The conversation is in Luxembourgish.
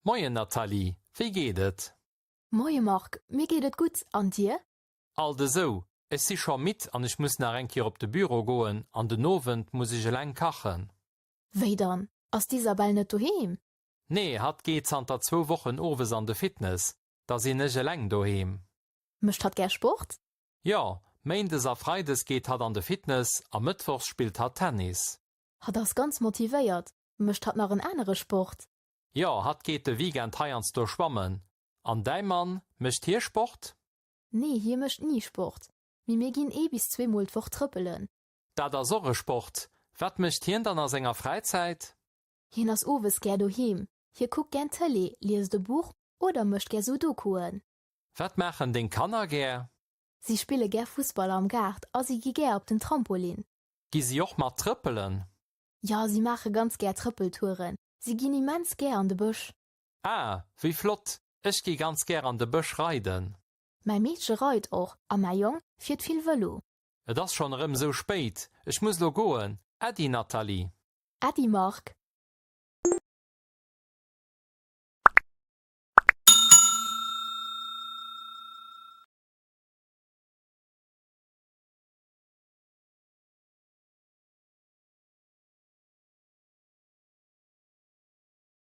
Moien Nathalie, wéi geet et? Moie Marc, mir geet et gutt, an dir? Alt esou, ech si scho midd an ech muss nach eng Kéier op de Büro goen an den Owend muss ech eleng kachen. Wéi dann? Ass d'Isabelle net doheem? Nee, hatt geet zanter zwou Wochen owes an de Fitness, da sinn ech eleng doheem. Mécht hatt gär Sport? Jo, méindes a freides geet hatt an de Fitness a mëttwochs spillt hatt Tennis. Hatt ass ganz motivéiert. Mécht hatt nach en anere Sport? Jo, hatt geet de Weekend heiansdo schwammen. An däi Mann, mécht hie Sport? Nee, hie mécht ni Sport. Mee mir ginn ee bis zweemol d'Woch trëppelen. Dat ass och e Sport. Wat mécht hien dann a senger Fräizäit? Hien ass owes gär doheem. Hie kuckt gär Tëlee, liest e Buch oder mécht gär Sudokuen. Wat maachen deng Kanner gär? Si spille gär Fussball am Gaart a si gi gär op den Trampolin. Gi si och mat trëppelen? Jo, si maache ganz gär Trëppeltouren. Si ginn immens gär an de Bësch. Ah, wéi flott! Ech gi ganz gär an de Bësch reiden. Mäi Meedche reit och a mäi Jong fiert vill Vëlo. Et ass schonn erëm esou spéit, ech muss lo goen. Äddi Nathalie! Äddi Marc!